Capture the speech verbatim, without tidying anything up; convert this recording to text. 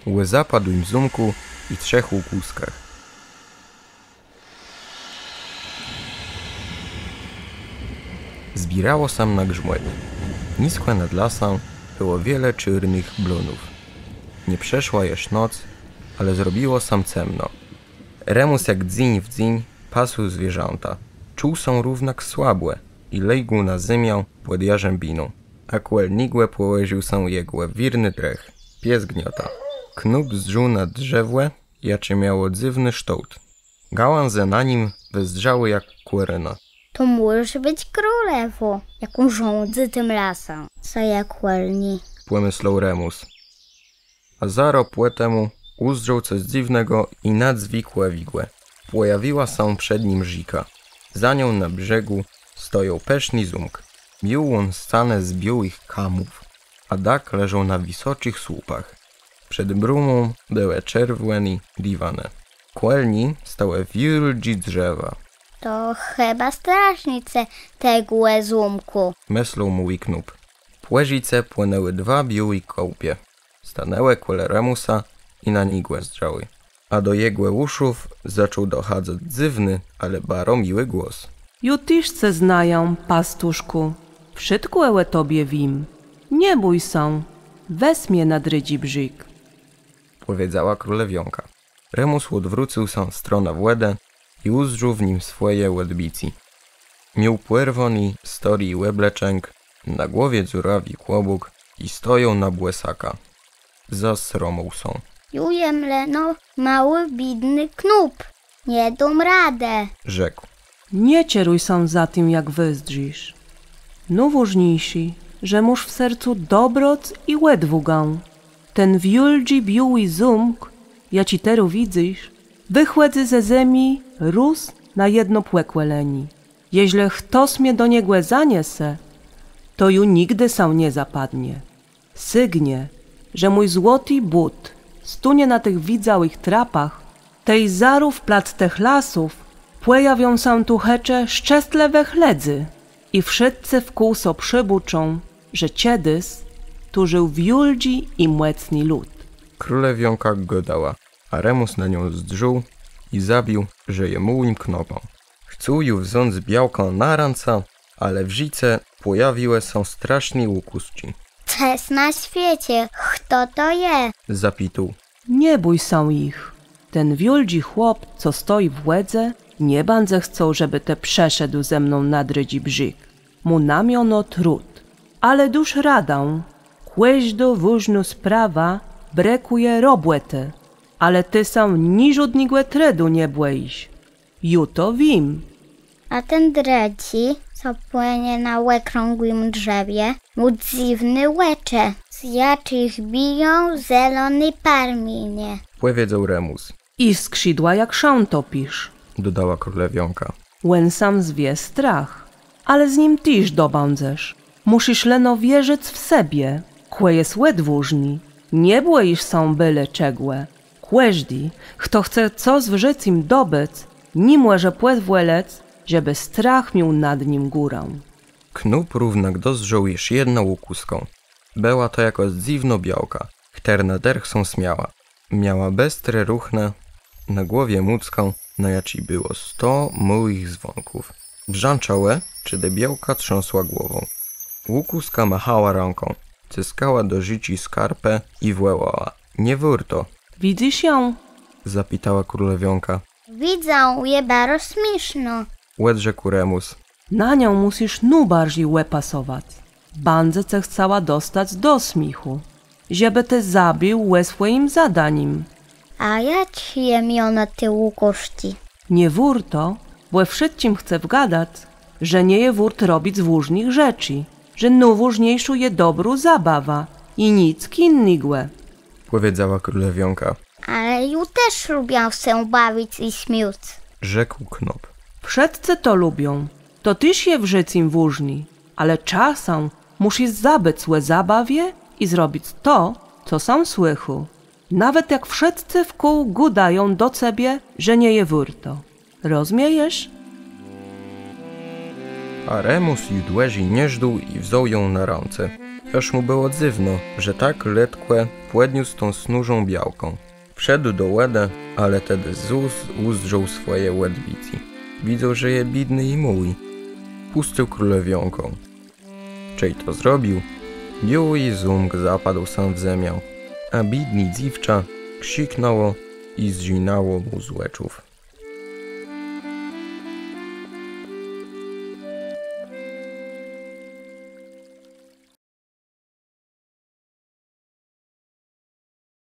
Ò zapadłim zómkù i trzech ùkôzkach. Zbiérało sã na grzmòt. Niskò nad lasã bëło wiele czôrnëch blónów. Nie przëszła jesz noc, ale zrobiło sã cemno. Remùs jak dzéń w dzéń pasł zwierzãta. Czuł sã równak słabò i légł na zemiã pòd jarzãbiną. A kòl niegò pòłożił sã jegò wiérny drëch, pies Gniota. Knôp zdrzôł na drzewò, jaczé miało dzywny sztôłt. Gałãze na nim wëzdrzałë jak kòróna. „To mùszi bëc królewô, jakô rządzy tim lasã, co je kòl ni”, pòmëslôł Remùs. A zarô pò temù ùzdrzôł cos dzywnégò i nadzwëkòwégò. Pòjawiła sã przed nim rzéka. Za nią na brzegù stojôł pëszny zómk. Miôł òn scanë z biôłëch kamów, a dak leżôł na wësoczich słupach. Przed brómą bëłë czerwòné diwanë. Kòl ni stałë wiôldżé drzewa. „To chëba strażnicë tegò zómkù”, mëslôł môłi knôp. Pò rzéce płënãłë dwa biôłé kôłpie. Stanãłë kòl Remùsa i na niegò zdrzałë. A do jegò ùszów zaczął dochôdac dzywny, ale baro miłi głos. „Jô téż ce znajã, pastuszkù. Wszëtkò ò tobie wiém. Nie bój sã, wez mie na drëdżi brzég”, pòwiedzała królewiónka. Remùs òdwrócył sã w stronã wòdë i ùzdrzôł w nim swòje òdbicé. Miôł pòrwóny, stôri òbleczënk, na głowie dzurawi kłobùk i stojôł na bòsôka. Zasromôł sã. „Jô jem leno môłi, biédny knôp. Nie dóm radë”, rzekł. „Nie czerëj sã za tim, jak wëzdrzisz. Nôwôżniészé, że môsz w sercu dobroc i òdwôgã. Ten wiôldżi biôłi zómk, jaczi terô widzysz, wëchòdzy ze zemi rôz na jedno pòkòlenié. Jeżlë chtos mie do niegò zaniese, to ju nigdë sã nie zapadnie. Sygnie, że mój złoti bót stónie na tëch widzałëch trapach, tej zarô w plac tëch lasów pòjawią sã tu chëcze szczestlëwëch lëdzy i wszëtcë wkół so przëbôczą, że czedës tu żił wiôldżi i mòcny lud”. Królewiónka gôdała, a Remùs na niã zdrzôł i zabéł, że je môłim knôpã. Chcôł ju wząc białkã na rãce, ale w rzéce pòjawiłë sã straszné ùkôzczi. „Cëż na swiece, chto to je?” zapitôł. „Nie bój sã jich. Ten wiôldżi chłop, co stoji w wòdze, nie bãdze chcôł, żebë të przeszedł ze mną na drëdżi brzég. Mô na miono Trud. Ale dôsz radã. Kòżdô wôżnô sprawa brëkùje robòtë. Ale të sã niżódnégò trudu nie bòjisz. Jô to wiém”. „A ten drëdżi, co płënie na òkrãgłim drzewie, mô dzywné òczë, z jaczich biją zeloné parminie”, pòwiedzôł Remùs. „I skrzidła jak szãtopiérz”, dodała królewiónka. „Òn sã zwie Strach, ale z nim téż dobãdzesz. Mùszisz leno wierzëc w sebie, kò jes òdwôżny, nie bòjisz sã bële czegò. Kòżdi, chto chce cos w żëcym dobëc, ni mòże pòzwòlëc, żebë strach miôł nad nim górã”. Knôp równak dozdrzôł jesz jedną ùkôzkã. Bëła to jakôs dzywnô białka, chtërna dërch sã smiała. Miała bëstré ruchna, na głowie mùckã, na jaczi bëło sto môłëch zwónków. Brzãczałë, czedë białka trzãsła głową. Ùkôzka machała rãką, cëskała do rzéczi skarpë i wòłała: „Nie wôrto!” „Widzysz jã?” zapitała królewiónka. „Widzã, je baro smiésznô”, òdrzekł Remùs. „Na nią mùszisz nôbarżi òpasowac. Bãdze ce chcała dostac do smiéchù, żebë të zabéł ò swòjim zadanim”. „A jaczé je miono ti ùkôzczi?” „Nie wôrto, bò wszëtczim chce wgadac, że nie je wôrt robic wôżnëch rzeczi, że nôwôżniészô je dobrô zabawa i nick jinégò”, pòwiedzała królewiónka. „Ale jô téż lubiã sã bawic i smiôc”, rzekł knôp. „Wszëtcë to lubią, to téż je w żëcym wôżné, ale czasã mùszisz zabëc ò zabawie i zrobic to, co sã słëchô. Nawet jak wszëtcë wkół gôdają do cebie, że nie je wôrto. Rozmiejesz?” A Remùs ju dłëżi nie żdôł i wzął jã na rãce. Jaż mù bëło dzywno, że tak letkò pòdniósł tã snôżą białkã. Wszedł do wòdë, ale tedë zôs ùzdrzôł swòje òdbicé. Widzôł, że je biédny i môłi. Pùscył królewiónkã. Czej to zrobił, biôłi zómk zapadł sã w zemiã, a biédné dzéwczã krziknãło i zdżinãło mù z òczów.